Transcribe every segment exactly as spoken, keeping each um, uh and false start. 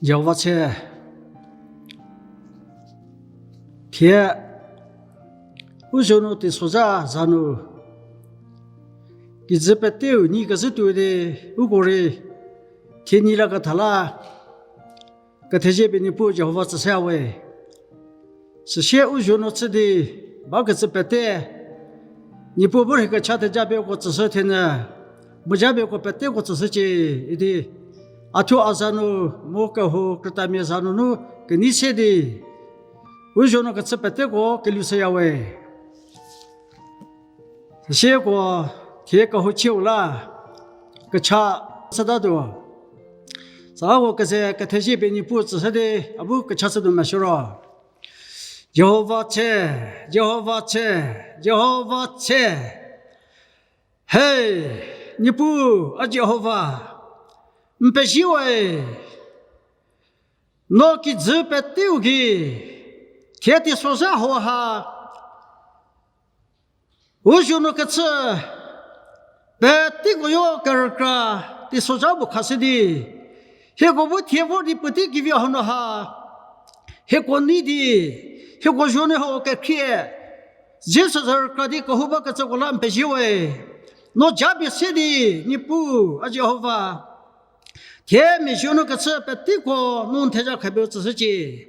Jihova tse, thie u zuo nu teisozha za nu kijü peteu nyi kezhü tuo di uko rei thie nyi laketha la kethezie pie Niepuu Jihova tsüshüya we. Süsie u zuo nu chü di bakecü pete Niepuu bu rhei kecha theja pie uko tsüshü thenyü, mu ja pie uko peteko tsüshücie idi a thuo a za nu mu kehou krütamia za nunu kenei se di u zuo nu kechü peteko kelushüya we. Süsieko thie kehouchieu la kecha chütatuo. Süko keze kethezie pie Niepuu tsüshü di a bu kecha chütuo meshü ro. Jihova tse, Jihova tse, Jihova tse. He, Niepuu, a Jihova, n pezie we. No kijü peteu gei, thie teisozha hau ha u zuo nu kechü peteko yo kerükra teisozha bu khashü di, hieko bu thie vor di puotei kevi hanu ha hieko nei di, hieko zuo nu hau kekhrie Jisu za rükra di kehou bakecüko la n pezie we. No japie se di, Niepuu, a Jihova, thie mia zuo nu kechü peteko no n theja khapie u tsüshücie.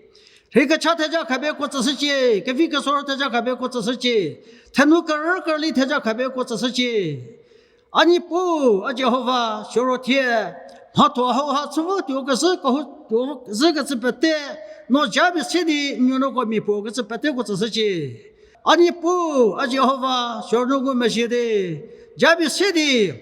Rhei kecha theja khapie uko tsüshücie, kevi kesorü theja khapie uko tsüshücie, thenu kerü kerüli theja khapie uko tsüshücie. A Niepuu, a Jihova, siro thie mhatho hau ha chüvo tuo kezhü kehou tuo kezhü kecü pete no japie se di n nuonuoko mia puo kecü peteko tsüshücie. A Niepuu, a Jihova, siro no ngumezhie di japie se di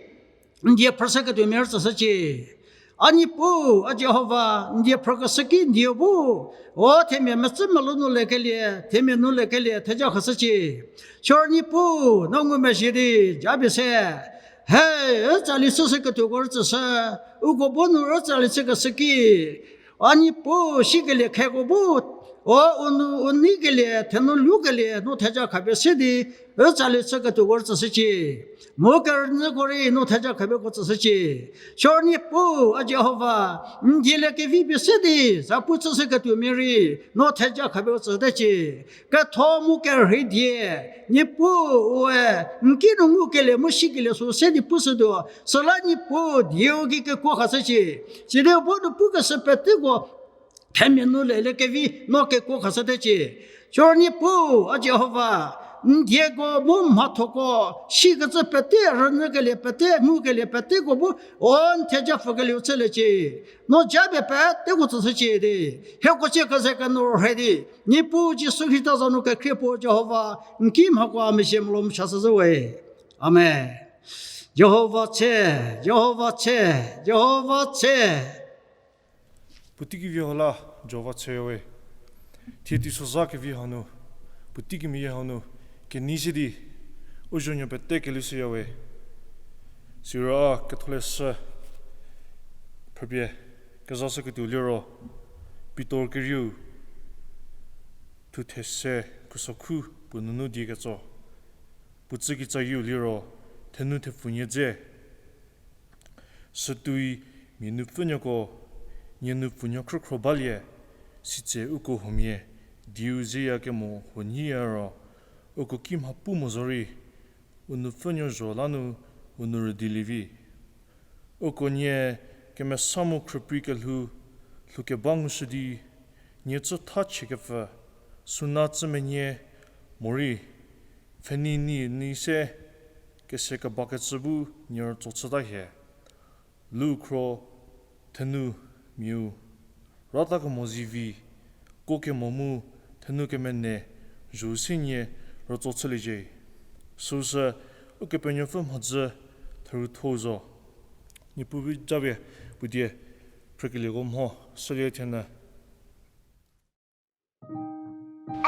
n die phrüshüketuo mia rei tsüshücie. A Niepuu, a Jihova, n die phrükeshü ki n dieu bu o themia mecü melou nu lekelie, themia nu lekelie theja khashücie. Siro Niepuu, no ngumezhie di japie se, he, u tsali chüshüketuoko rei tsüshü, uko bu nu u tsali chükeshü ki a Niepuu, sikelie kheko bu o u nu u neikelie, thenu lukelie no theja khapie se di u tsali chüketuoko rei tsüshücie. Mu kerünyüko rei no theja khapie uko tsüshücie. Siro Niepuu, a Jihova, n diele kevi pie se di zapu chüshüketuo mia rei no theja khapie u tsütecie. Ketho mu kerhei die, Niepuu, ue n ki nu ngukelie mu sikelie sü se di pushütuo, süla Niepuu dieu gei kekuo khashücie. Sidi u bu nu pukeshü peteko themia nu lelie kevi no kekuo khashütecie. Siro Niepuu, a Jihova, n dieko mu mhathoko, sikecü pete, rünyükelie pete, ngukelie peteko bu o n theja pfükelieu chüliecie. No japie peteko tsüshücie di, hieko cie keze kenu rhe di, Niepuu Jisu Khrista za nu kekhrie puo Jihova, n ki mhako a mezhie melou mu chashüzhü we. Amen. Jihova tse, Jihova tse, Jihova tse. Puotei kevi hau la Jihova tseyawe. Thie teisozha kevi hanu puotei kemeyie hanu kenei se di u zuonuo pete kelushüyawe. Siro a ketholeshü phrüpie kezashüketuo liro, Pitor kerieu thuthe se khusokhu puo nunu die ketso. Puo tsükitsayieu liro thenu thepfunyie dze. Sütuoi mia nupfünuoko nie nupfunuo khrükhro balie, sitse uko huomia dieu zeya kemo huonyiya ro, uko kimha pu mo zorei, u nupfünuo zho la nu u nou rüdilie vi. Uko nie kemesa mu khrüprei kelhou lhoukeba ngushü di, nie tsütha chiekepfü, suna tsümenei, morei pfhenei nei nei se kese kebakecü bu nie rütso chüta hie. Lu khro thenu miau rata kemo zivi, kuo kemo mu thenu kemene zhou se nie rütso chüliecie. Süusü Ukepenuopfü mhodzü therutho zo. Niepuu bu japie puo die phrükelieko mho shülie thenyü.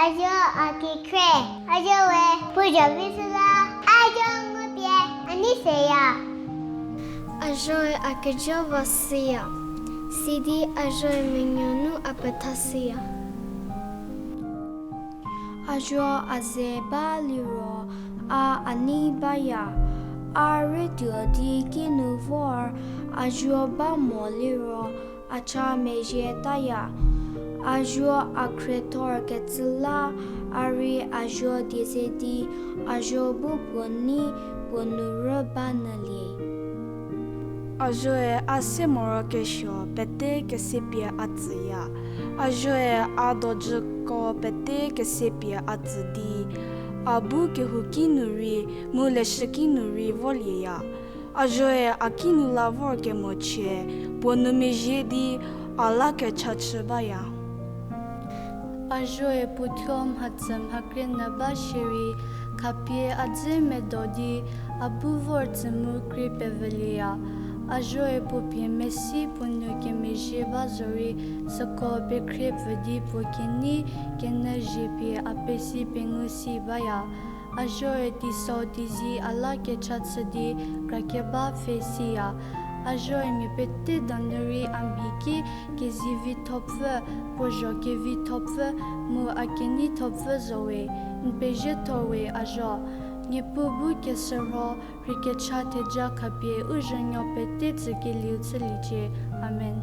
Azuo a kekhrie, azuo we puo zha vi süla, azuo ngupie a nei seya. Azuoe a kejo va shüya, sidi azuoe menuo nu a petha shüya. Azuo a ze ba liro, a a nei baya, a rütuo di kinu vor, azuo ba mo liro, a cha mezhie taya. A zuo a khriethor kecü la, a rei a zuo die ze di, a zuo bu puo nei puo nu rü ba nyülie. A zuoe a se morokesuo pete kesepie a tsüya. A zuoe a dojüko pete kesepie a tsü di, a bu kehouki nu rei, mu leshüki nu rei vorlieya. A zuoe a kinu la vorkemochie, puo nu mezhie di, a la kecha chü baya. A zuoe puo thuo mhatsü mhakrie nyü ba shierei, khapie a dze medo di, a bu vor tsü mu krie pevülieya. A zuoe puo pie mesi puo nu kemezhie ba zorei, süko pekhrie pfü di puo kenei kenyüzie pie a pesi pengu si baya. A zuoe teiso teizie a la kecha chü di krakeba pfhe siya. A zuoe mia pete donu rei a mhi ki kezivithopfü, puo zho kevithopfü, mu a keneithopfü zo we, n pezhietho we a zuo. Niepuu bu keshürho, rheikecha theja khapie u zuonuo pete tsükelieu chüliecie. Amen.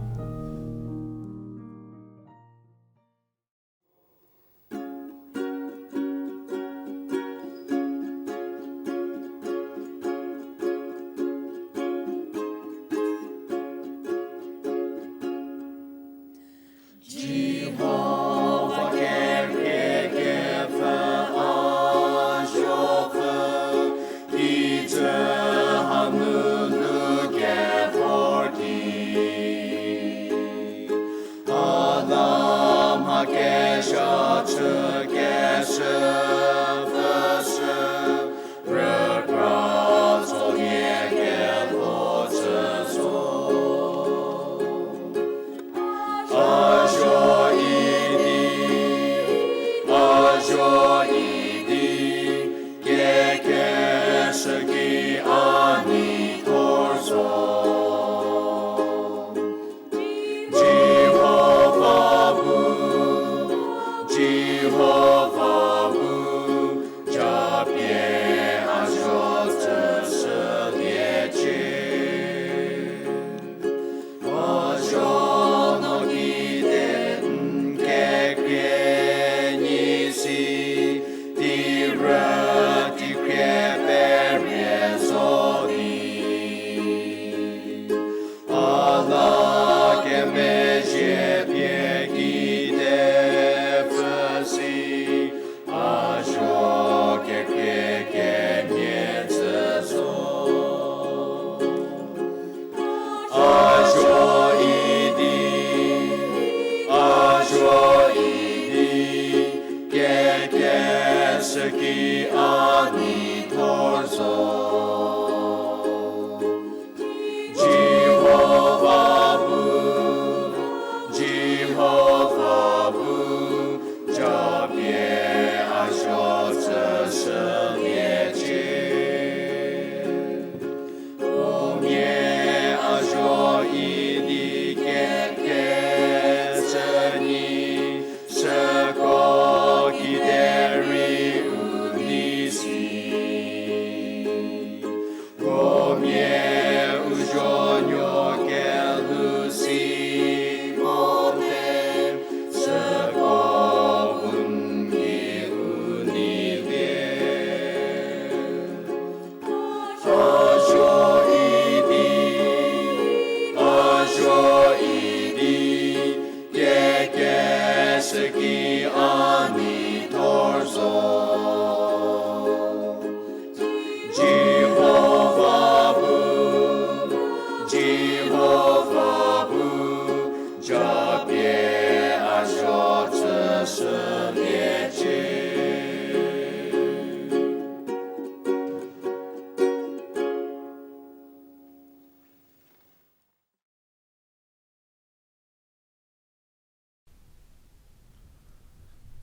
Jihova kekrie kepfü a zuopfü, kijü hanunu kevor di. A la mha kezha chü keshü pfüshü, rükra tsolie kelho chü zo. A zuo idi, a zuo idi, kekeshüki a nei thor zo. Jihova bu, Jihova bu, japie a zuo tsüshüliecie. A zuonuo kide n kekrie nyi si, tei rü tei khrie perie zo di. A la kemezhie pie kide pfü si, a zuo kekrie kenie tsü zo. A zuo idi, a zuo idi, kekeshüki a nei thor zo. Jihova bu, Jihova bu, japie a zuo tsüshüliecie. Umia a zuo idi kekeshü nyi, süko kiderei u nei si. Umia u zuonuo kelhou si mote, süko u nei u nei lie. A zuo idi, a zuo idi, kekeshüki a nei thor zo. Jihova bu, Jihova bu, japie a zuo tsüshüliecie.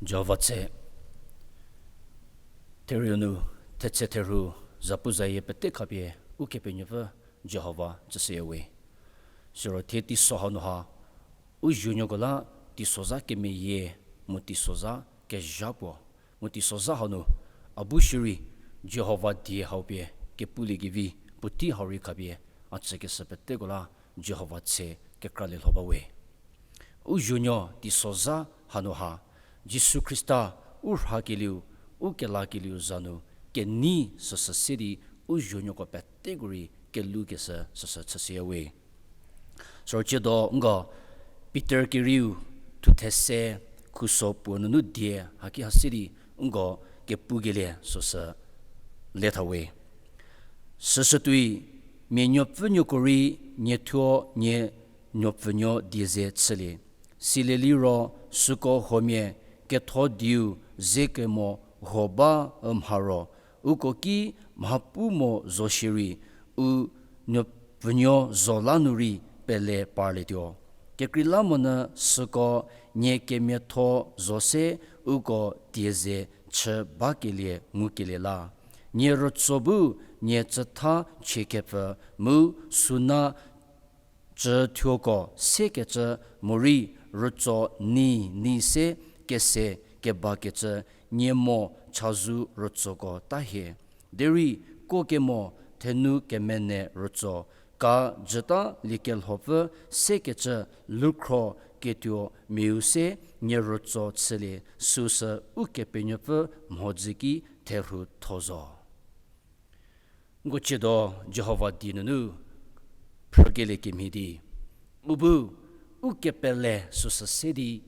Jihova tse, therieu nu, thetse therhu, zapuzayie pete khapie, Ukepenuopfü Jihova tsüshüya we. Siro thie teiso hanu ha, u zuonuoko la teisozha kemeyie, mu teisozha kezha puo, mu teisozha hanu, a bu shierei, Jihova die hau pie, kepuliekevi, puotei hau rei khapie, a tsükeshü peteko la, Jihova tse, kekralie lho ba we. U zuonuo teisozha hanu ha, Jisu Khrista u rhakelieu, u kelakelieu za nu kenei süsü se di u zuonuoko peteko rei kelukeshü süsü chüshüya we. Siro ciedo nko Pitor kerieu thuthe se khuso puo nunu die haki ha se di nko kepukelie süsü le tha we. Süsütuoi, mia nuopfünuoko rei nie thuo nie nuopfünuo die ze chülie. Silieliro süko huomia ketho dieu ze kemo huo ba mha ro, uko ki mha pu mo zo shierei, u nuopfünuo zo la nu rei pele parlietuo. Kekreilamonyü süko nie kemiatho zo se uko die ze chü bakelie ngukelie la. Nie rütso bu nie cütha chiekepfü mu suna cüthuoko sekecü morei rütso nei nei se kese kebakecü nie mo chazou rütsoko ta hie. Derei kuo kemo thenu kemene rütso, ka jüta liekelhopfü sekecü lukhro ketuo miau se nie rütso chülie süsü Ukepenuopfü mhodzü ki therhu tho zo. Nko ciedo Jihova die nunu phrükelie kemhie di, u bu u kepele süsü se di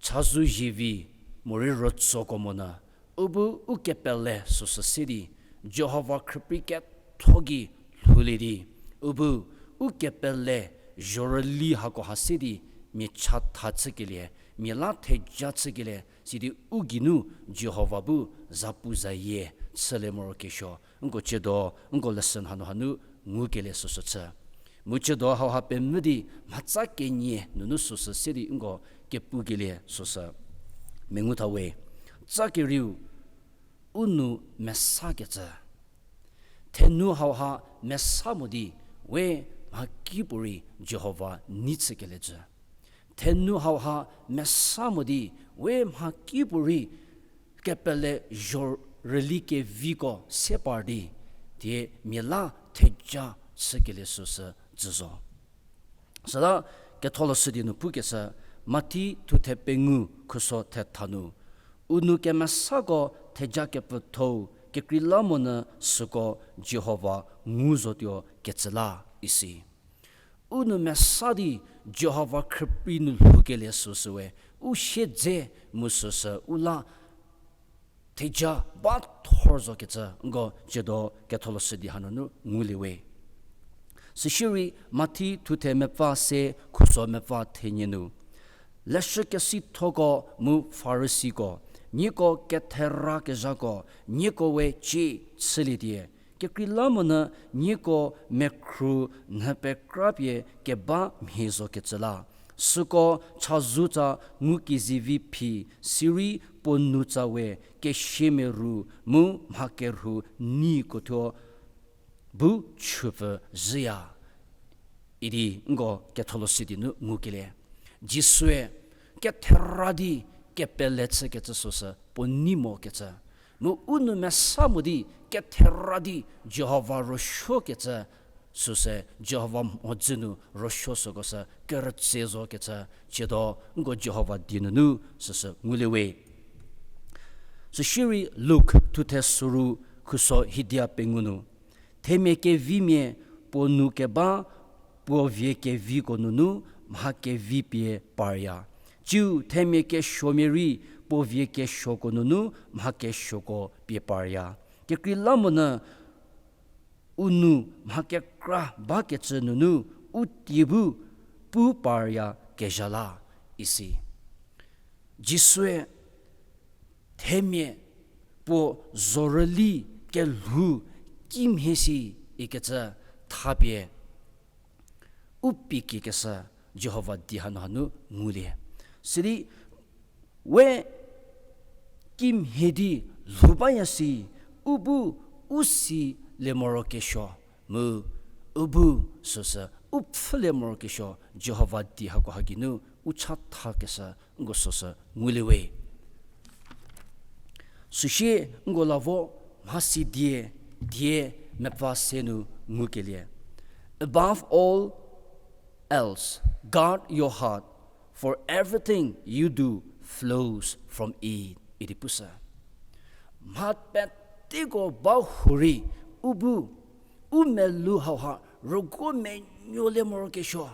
chazou zievi morei rütsoko monyü, u bu u kepele süsü se di Jihova khrüprei ketho gei lhoulie di, u bu u kepele zhorüli hako ha se di mia chatha chükelie, mia la theja chükelie sidi u geinu Jihova bu zapuzayie chülie morokesuo nko ciedo nko lesson hanu hanu ngukelie süsü chü. Mu ciedo hauha pemvü di mhatsa kenie nunu süsü se di nko kepukelie süsü mengu tha we. Tsa kerieu, u nou mesakecü. Thenu hauha mesa mo di we mhakipuorei Jihova nei chükelie jü. Thenu hauha mesa mo di we mhakipuorei kepele zhorüli keviko se par di, thie mia la theja chükelie süsü jü zo. Süla Ketholeshü die nu pukeshü, Mathi thuthe pengou khuso thetha nu, u nou kemesako theja kepfüthou kekreilamonyü süko Jihova ngu zotuo kecü la isi. U nou mesa di Jihova khrüprei nu lhoukelie süsüwe, u siedze mu süsü u la theja ba thor zokecü nko ciedo Ketholeshü die hanunu ngulie we. Süsierei Mathi thuthe mepfü se khuso mepfü thenie nu, leshü kesithoko mu Farisiko, nieko kethera kezhako, nieko we cie chülietie, kekreilamonyü nieko mekhru nhü pekrapie keba mhie zokecü la. Süko chazou tsa ngukezivi phi, sirei puo nou tsa we kesia meru mu mha kerhu niko thuo bu chüpfü zhüya. Idi nko Ketholeshü die nu ngukelie. Jisue kethera di kepele chükecü süsü puo nei mokecü. Mu u nou mesa mo di kethera di Jihova rüsuokecü süsü Jihova mhodzü nu rüsuo süko sü kerütse zokecü ciedo nko Jihova die nunu süsü ngulie we. Süsierei Luk thuthe soru khuso hidia pengou nu, themia kevimia puo nou keba puo vie keviko nunu mha kevi pie parya. Tsiu themia kesuomia rei puo vie kesuoko nunu mha kesuoko pie parya. Kekreilamonyü u nou mha kekra bakecü nunu u tie bu pu parya kezha la isi. Jisue themia puo zhorüli kelhou kimhie si ikecü thapie u pie kiekeshü Jihova die hanu hanu ngulie. Sidi we kimhie di lhou baya si, u bu u silie morokesuo, mu u bu süsü u pfhülie morokesuo Jihova die hako ha geinu u chathakeshü nko süsü ngulie we. Süsie nko la vo mhasi die, die mepfü se nu ngukelie. Above all, else, guard your heart, for everything you do flows from it, idi pushü. Mha peteko ba hurei, u bu, u melou hauha rüguo menuolie morokesuo,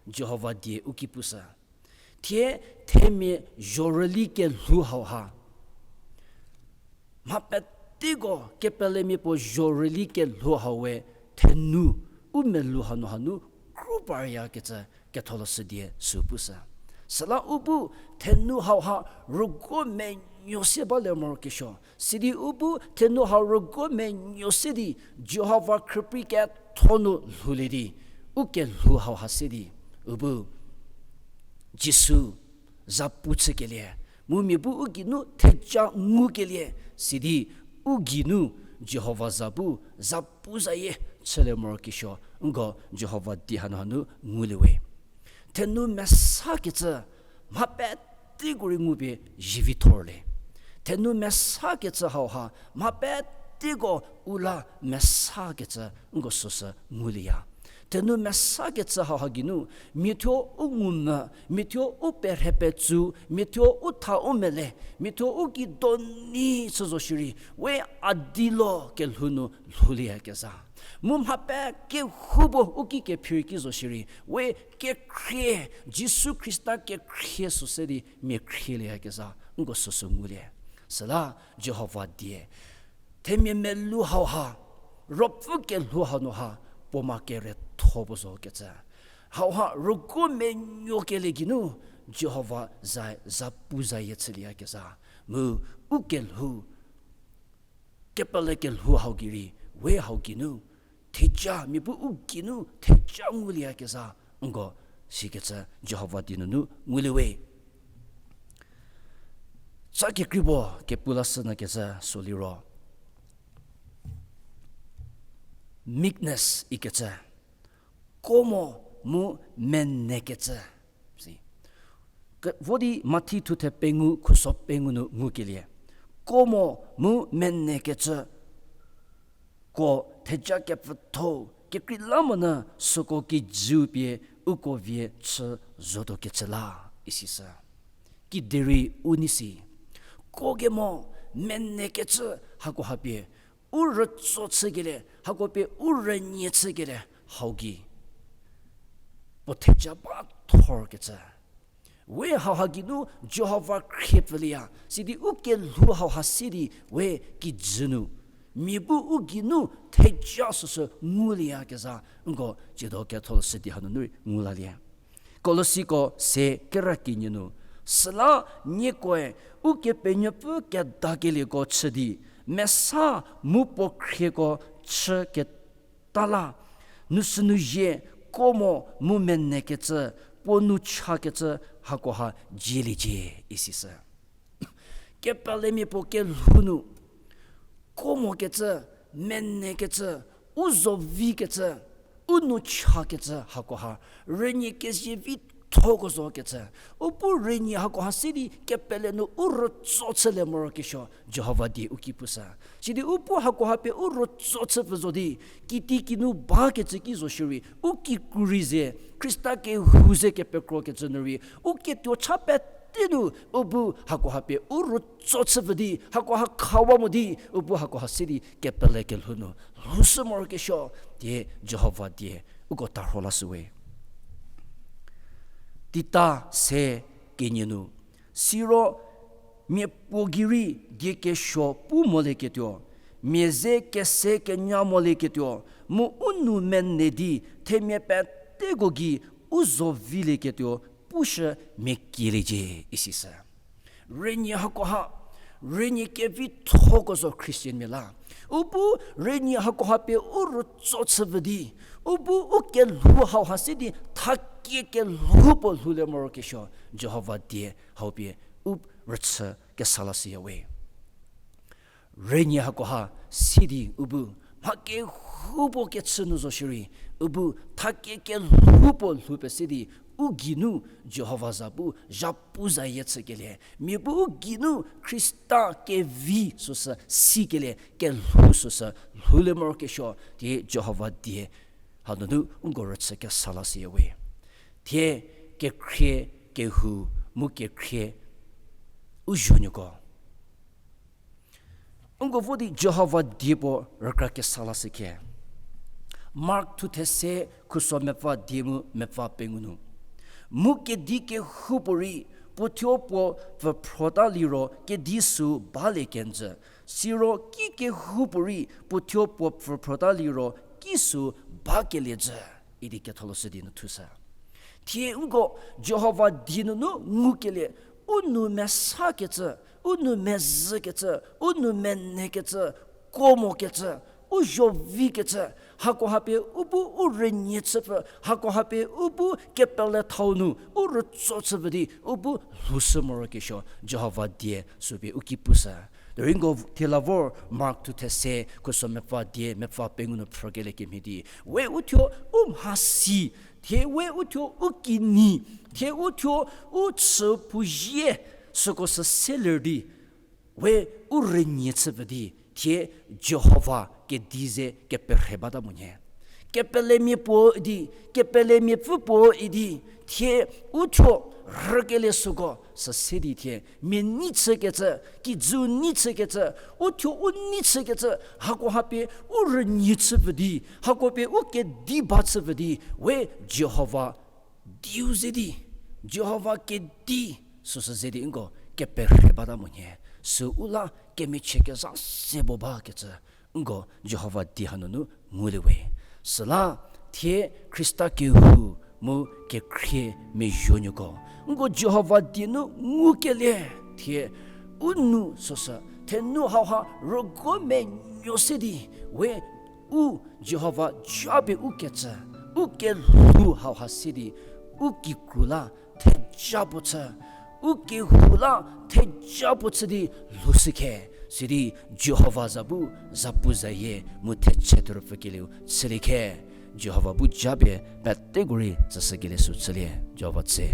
Jihova die u ki pushü. Thie themia zhorüli kelhou hauha mha peteko kepelemia puo zhorüli kelhou hau we thenu u melou hanu hanu kru paryakecü ketholeshü die sü pushü. Süla u bu thenu hauha rüguo menuo se balie morokesuo. Sidi u bu thenu hau rüguo menuo se di Jihova khrüprei ketho nu lhoulie di, u kelhou hauha se di, u bu Jisu zapu chükelie, mu mia bu u geinu theja ngukelie, sidi u geinu Jihova za bu zapuzayie chülie morokesuo, nko Jihova die hanu hanu ngulie we. Thenu mesakecü mha peteko rei ngupie zivithorlie. Thenu mesakecü hauha mha peteko u la mesakecü nko süsü ngulieya. Thenu mesakecü hauha geinu, miathuo u ngumvü, miathuo u perhepetsu, miathuo u tha u mele, miathuo u ki doni chü zo shierei, we a di lo kelhou nu lhoulieyakezha. Mu mha pe kehoupuo u ki kephir ki zo shierei, we kekhrie, Jisu Khrista kekhrie süse di mia khrielieyakezha nko süsü ngulie. Süla Jihova die themia melou hauha, ruopfü kelhou hanu ha, puoma keretho puo zokecü, hauha rüguo menuokelie geinu Jihova za zapuzayie chülieyakezha. Mu u kelhou, kepele kelhou hau gei rei, we hau geinu theja, mia bu u geinu theja ngulieyakezha nko sikecü Jihova die nunu ngulie we. Cha kekreipuo kepu lashü nyükecü sü liro, meekness ikecü, komo mu menekecü. Si, ke- vo di Mathi thuthe pengou khuso pengou nu ngukelie, komo mu menekecü ko theja kepfütho-u kekreilamonyü süko kijüu pie uko vie chü zotuokecü la, isishü. Kiderei u nei si, ko kemo, menekecü hakoha pie u rütso chükelie, hako pie u rünie chükelie, hau gei puo theja ba thorkecü. We hauha geinu Jihova khrie pfülieya, sidi u kelhou hauha se di we kijü nu, mia bu u geinu theja süsü ngulieyakezha, nko tsiedo ketholeshü die hanunu rei ngu lalie. Kolosiko se kera kenie nu, süla niekoe Ukepenuopfü kedakelieko chü di, mesa mu puo khrieko chü keta la, nu sünu zie, komo mu menekecü, puo nu chakecü hakoha zieliecie, isishü. Kepelemia puo kelhou nu, komokecü, menekecü, u zovikecü, u nu chakecü hakoha, rünie kezie vithoko zokecü. U bu rünie hakoha se di kepele nu u rütso chülie morokesuo, Jihova die u ki pushü. Sidi u bu hakoha pie u rütso chüpfü zo di, kitiekinu bakecü ki zo shierei, u kikru rei ze, Khrista kehou ze kepekrokecü nu rei, u ketuo cha pete nu, u bu hakoha pie u rütso chüpfü di, hakoha khawa mo di, u bu hakoha se di kepele kelhou nu lhoushü morokesuo, die Jihova die uko tarho lashüwe. Tita se kenie nu, siro mia puo gei rei die kesuo pu molieketuo, mia ze kese kenya molieketuo, mu u nou mene di themia peteko gei u zo vilieketuo pushü mia kieliecie, isishü. Rünie hakoha, rünie kevithoko zo Christianmia la, u bu rünie hakoha pie u rütso chüpfü di, u bu u kelhou hauha se di thakie kelhou puo lhoulie morokesuo, Jihova die hau pie u rüchü kesa lashüyawe. Rünie hakoha se di u bu mha kehoupuo kechü nu zo shierei, u bu thakie kelhou puo lhou pese di, u geinu Jihova za bu zhapu zayie chükelie, mia bu u geinu Khrista kevi süsü sikelie kelhou süsü lhoulie morokesuo, die Jihova die hanunu nko rüchü kesa lashüyawe. Thie kekhrie, kehou, mu kekhrie u zonuoko, uko vo di Jihova die puo rükra kesa lashükhie. Mark thuthe se, khuso mepfü die mu mepfü pengou nu, mu kedi kehoupuorei puo thuo puo pfüphrota liro kedi süu balie kenjü, siro ki kehoupuorei puo thuo puo pfüphrota liro ki süu bakelie jü, idi ketholeshü di nu thushü. Thie uko Jihova die nunu ngukelie, u nou mesakecü, u nou mezhükecü, u nou menekecü, kuo mokecü, u zho vikecü, hakoha pie u bu u rünyie chüpfü, hakoha pie u bu kepele thau nu u rütso chüpfü di u bu lhoushü morokesuo Jihova die sü pie u ki pushü. Derei uko thie la vor Mark thuthe se, khuso mepfü die mepfü pengou nu phrükelie kemhie di, we u thuo u mhasi, thie we u thuo u kinyi, thie u thuo u chü puzie, süko sü seler di, we u rünyie chüpfü di, thie Jihova kedi ze keperhe bata monyü. Kepelemia puo idi, kepelemiapfü puo idi, thie u thuo rükelie süko sü se di thie mia nei chükecü, kijü nei chükecü, u thuo u nei chükecü, hakoha pie u rünyie chüpfü di, hako pie u kedi ba chüpfü di, we Jihova dieu ze di, Jihova kedi süsü ze di nko keperhe bata monyü. Sü u la kemichie kezha se bo bakecü nko Jihova die hanunu ngulie we. Süla thie Khrista kehou mu kekhrie mezhonuoko, nko Jihova die nu ngukelie, thie u nou süsü thenu hauha rügo menuo se di, we u Jihova japie u kecü, u kelhou hauha se di, u kikru la theja puo chü, u kehou la theja puo chü di lhoushükhe, sidi Jihova za bu zapuzayie mu theche thurüpfükelieu chüliekhe. Jihova bu japie peteko rei tsüshükelie sü chülie. Jihova tse.